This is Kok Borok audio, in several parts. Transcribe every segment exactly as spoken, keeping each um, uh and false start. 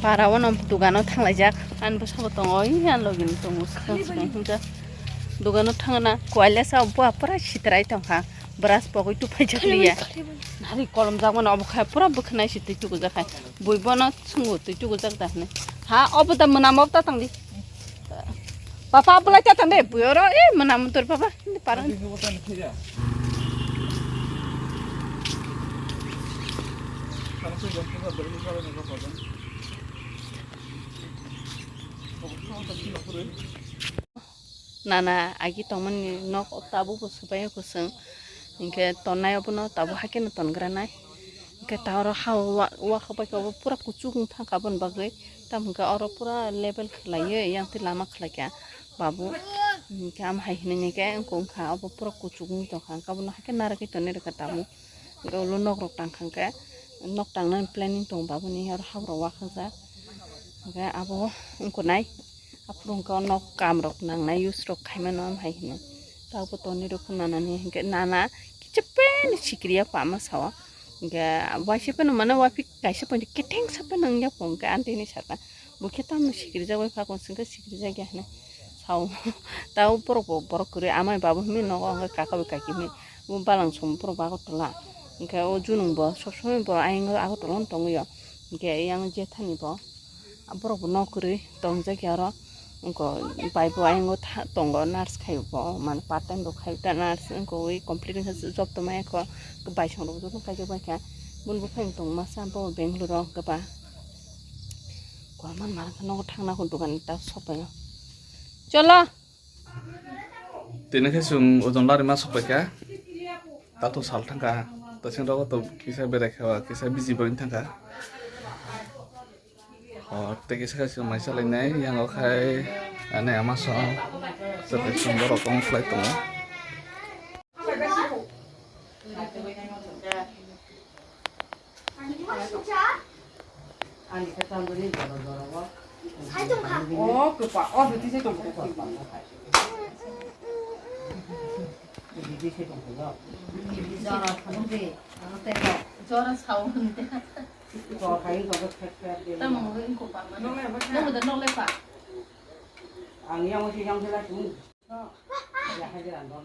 Para o no dogano thanglaijak. Ani bwskango tongo, oi, ani logi ni tongo, swkang swkang hwnjak. Dogano thangna, koile sa bo pura sitrai tongkha. Brush pogwi tupaijak liya. Nari kolomjak mano obo khai pura bwkhanai se twi tugujak khai. Bui bono swngo twi tugujak da hwnwi. Ha, obo da mwnam obo ta tangdi. Papa, bulai ta tande, bui oro, eh, mwnam tor papa. Hindi parang. Nana agi tongmani nok tabuk bo swbaio kwchwng, hinkhe tonnaio bono tabuk hakhe no tongranai, hinkhe ta oro ha o wa, wa khabai khe obo pura kuchuk wng thangkha aboni bagwi, tamo hinkhe oro pura level khlaiwi yang twi lama khlaikha babu, hinkhe am hai hinwi hinkhe wngkha obo pura kuchuk wng tongkha, hinkhe abono hakhe narwgwi tonwi rwkha tabuk. Hinkhe ulo nok rok tang kha hinkhe nok tangnani planning tongo babuni oro habra wakhajak. Hinkhe abo wngkha nai aphuru hinkhe o nok kam rok nangnai use rok khaimano hai hino. Tabuk tonwi rwkha nanani hinkhe nana kichipeno sikiriya pama sao. Hinkhe waisa phano mane waiphi kaisa poito kethengsa phano wngya pho hinkhe aunty hinwi sakha. Bo khe tamno sikirijak bai phakung singkhe sikirijak ya hinwi sao. Tao borok bo borok kwrwi amai babu hinwi nogo hwnkhe kaka bai kaki hinwi bo balang song borok bo Agartala. Hwnkhe o Junung bo sob somoi bo ayang Agartala no tongwi o. Hwnkhe yang jethani bo borok bo nok kwrwi tongjak ya oro. Wngkha bai bo ayang o tongo nurse khai bo mane part time bo khai ta nurse wngkha ui complete wngkha job tongmani kho bai song rok joto kaijak bai kha. Boni buphang tong masa bo Bangalore o hwnkhe ba. Koiman mara khe nogo thangna kho dogan ta sopaio. Cholo. Tini khe chwng ojon lari ma sopai kha. Tato sal thangkha. Tasing rogo to kisa berai kha, kisa biji bai thangkha. O, tei kisa khe chwng mai chalai nai, yang o khai ani ama song. Chwng borok tong khlai tongo.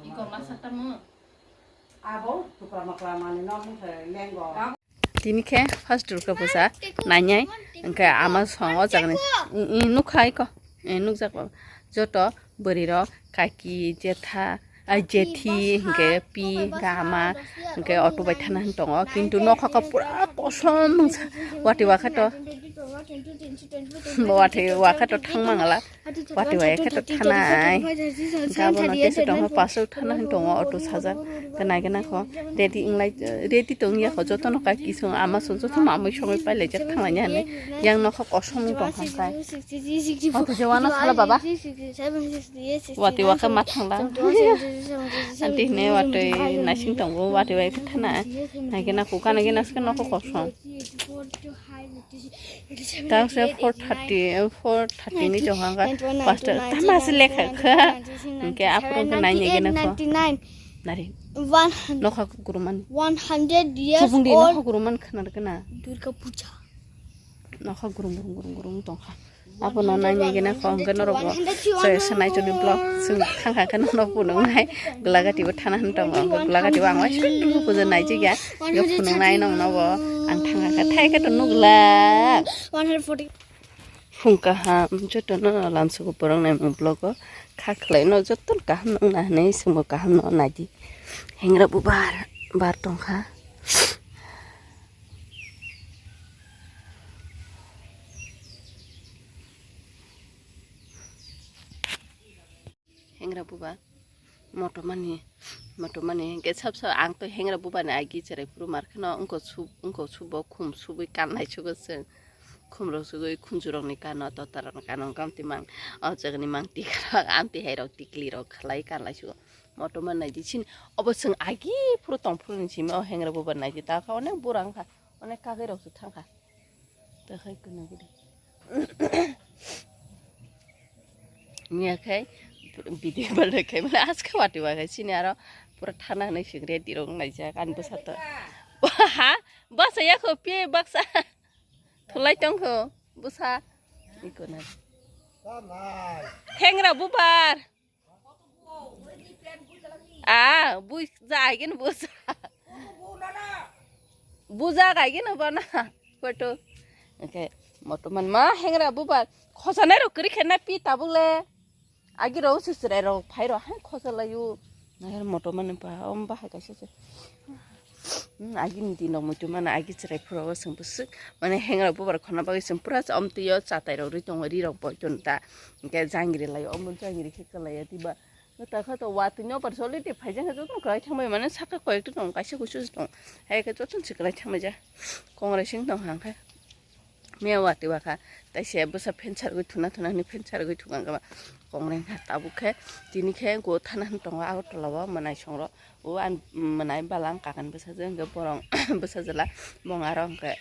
Iko masa tamo. Tini khe first Durga Puja nainai, hwnkhe ama song o jagani, i, i, nukha iko, i, nukjak ba. Joto bwrwi rok, kaki, jetha, ai, jethi, hwnkhe pi, hwnkhe ama, hwnkhe auto bai thana hwn tongo, kintu nokha khe pura kosom wngsa, watwi wakha to, watwi wakha to thang mangala. Watwi bai khe to thanai. Gabon no tesa tongo pasuk thana hin tongo auto sajak. Gana gana kho ready wnglai, ready tong ya kho joto no kai kisung ama song joto mamui songwi pai laijak thang laina hinwi. Yang no kho kosom ni tong kha kai. Auto je wano sala baba. Watwi wakha ma thangla. Anti hine watwi naising tongo watwi bai khe thana. Nai gana kho gana gana se no kho kosom. Tang se four thirty, four thirty ni chong hang ka, pastor tama se lekha kha. Hwnkhe aphuru hwnkhe nai nai gana kho. Nari. Nokha gurumani. One hundred years old. Chubung di nokha gurumani khna rwkhe na. Durga Puja. Nokha gurum gurum gurum gurum tong kha. Abono nai nai gana kho hwnkhe norok bo. Soya se nai choni vlog sing thang kha khe norok phunuk nai. Gulagati bo thana hwn tongo. Gulagati bo ang waisa puja nai jigya. Yo phunuk nai nong no bo. Ang thang kha thai khe to nugla. One hundred forty. Phung kaham jotono lamsoko borok naimung vlog o kha khlaino jotono kaham nang na hinwi chwngbo kaham no naidi. Hengra bubar bar tongkha. Hengra buba motomani, motomani hwnkhe sab sab ang to hengra bubani agi cherai phuru mar kheno wngkho sub, wngkho subo khum subui kannai sugo chwng. Khum rok sugui khunju rokni kano, tota rokni kano, wngkha amtwi mang, o jagani mang tikrok, amtwi hai rok tikli rok khlai kannai sugo. Motomani nai di sini, obo chwng agi phuru tong phuru ni simi o hengra buba nai di ta kha onek bura wngkha, onek kagwi rok su thang kha. Takhai kwna gede. Miya khai video bal khai mane aska wati wa khai sini aro pura thana hinwi sing ready rok naijak ani bwsa to. Ha basa ya kho pi baksa. Thulai tong kho. Busa. Iko na. Hengra bubar. Ah, buja agin buja. Buja agin bana. Photo. Okay. Motoman ma hengra bubar. Khosa nai ro kri khenna pi tabuk le. Agi ro se chwrai rok phai ro hai khosa layu. Nai motoman pa om bahai kaisa se. Hmm, agini dino muitu mana agi chwrai phuru o chwng bwswk mane hengra bubar khorna bagwi chwng pura amtwi o chatai rok rwi tongo ri rok boi ton ta. Hwnkhe jangiri lai omo jangiri khe kwlaiya diba. Nutakha to watwi no par solid de phaijak khe jotono kwlai thangbai mane saka koyekta tong kaisa kusu tong. Hai khe jotono se kwlai thangbai ja. Kongrai sing tong hang khe. Miya watwi wakha, tai se bwsa phensa rwgwi thuna thuna hwnwi phensa rwgwi thung ang khe ba kongreng kha. Tabuk khe tini khe go thana hwn tongo Agartala o mwnai songro. O ang mwnai bala ang kakan bwsajwk hwnkhe borok bwsajwla bong aro hwnkhe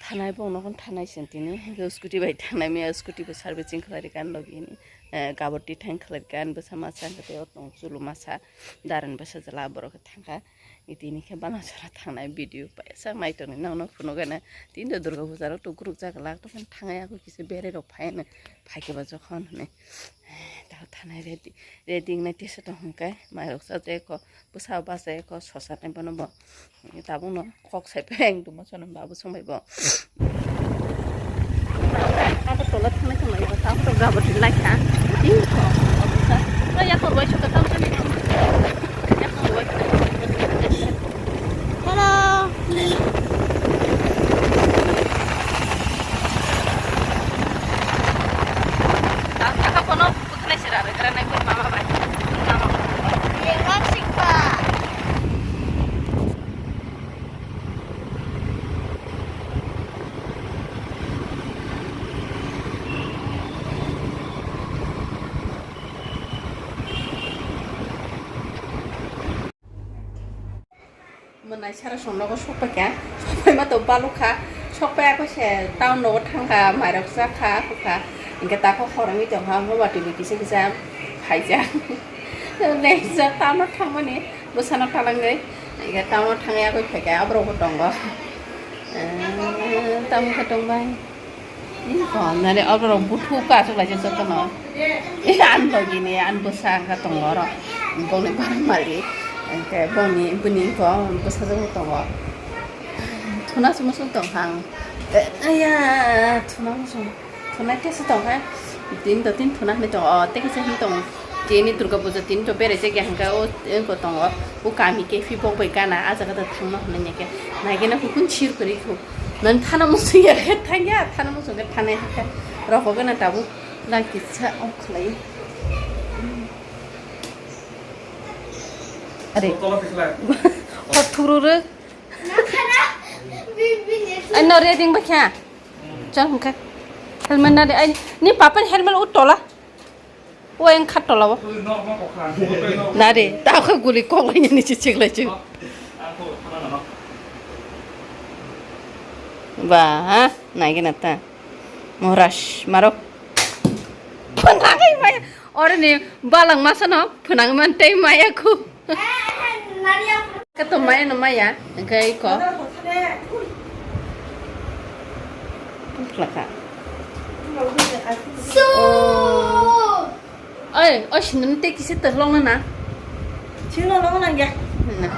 thanai bong nokhon thanai se tini hwnkhe scooty bai thangnai miya scooty bo servicing khlai rwkha ang logi hwnwi, eh, gabati thang khlai rwkha ang bwsa masa hwnkhe tei o tong chulu masa darani bwsajwla borok khe thangkha. Itini khe bana sara thangnai video paisa nai tongni nokno phunukgana. Tini to Durga puja rok to guruk jaga lak tongkha thangai ako kisa berai rok phai hwnwi phai khe ba jokhon hwnwi. Ta thanai ready ready wngnai tesa tong hwnkhe mairok cha jai kho bwsa bachai kho sosa nai bono bo tabukno kok sai phai ang tongma sono babu songbai bo. Ako tola thangna thangna iba tamo to gabati lai kha. Ih, ko. Ko ya ko wai suka tam sani. Ya ko wai. Hello. Ako kono putla sira gara nai ko mama bai. Mama. Ye, wak sikpa. Mwnai sara song nogo sokpai kha, sokpai ma to baluk kha, sokpai ako se town nogo thang kha, mairok cha kha, ako kha, hwnkhe tako khorangwi tong kha, moba twi kisa kisa phaijak. Next town no thangmani. Bwsano talangwi, hwnkhe tamo thangya koi phaikha, aborok bo tongo. Eh, tamo khe tongbai. Ih, ko, nare aborok buthu ka aswk laijak jotono. Eh, an logini, an bwsa wngkha tongo oro. Bongni bara malik, hwnkhe bongni, bini wngkha bwsajwk bo tongo. Thuna se muchung tongkha ang. Eh, aiya, thuna muchung. Thunai tesa tongkha, tin to tin thuna hinwi tongo, o tei kisa hinwi tongo. Tini Durga puja tini to berai jakya hwnkhe o wngkha tongo, o kami khe phi bok bai gana, a jaga da thangno hwnwi khe naikhe no hukun sir kwrwi kho. Nang thana muchung ya khe thangya, thana muchung khe thanai khe rokogena tabuk lang kisa o khlai. Are. Hor thuru rw. Ai, no, reading ba kha. Chal, hwnkhe. Helmet na de. Ai, ni papa ni helmet ut tola. O, eng khat tola o. Na de, ta kha guli kok lai ni chi chik lai chi. Ba, ha, nai gena ta. Maharaj, maro. Phwnangwi maya. Oro ni balang masa no phwnang man tei maya khu. Kato maya no maya, engkai ko. Phlaka. So. Oi, o sindon te kisa terlong na. Sindon long na ya. Na.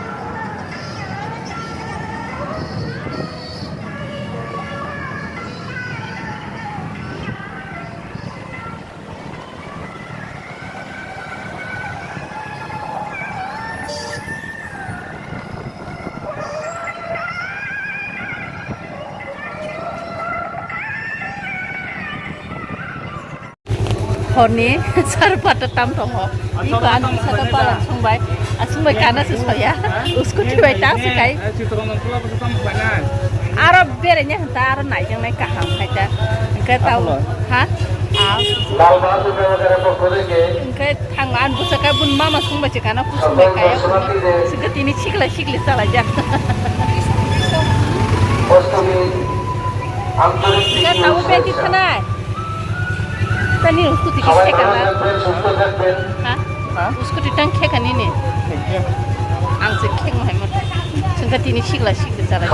Horni sar pata tam tongo. Iko ani saka pala sungbai. Asungbai kana se soya. Scooty bai ta se kai. Aro berenya hanta aro naijaknai kaham khaita. Hwnkhe tao, ha? Aw. Hwnkhe thang an bwsaka bun mama sungbai se kana kusungbai kaya. Sika tini sikla sikli chalajak. Hwnkhe tao beti thanai. Tani scooty khe sekana. Ha? Ha? Scooty tang khekani ni. Ang se khek mahai mata. Sengka tini sikla sikla chala.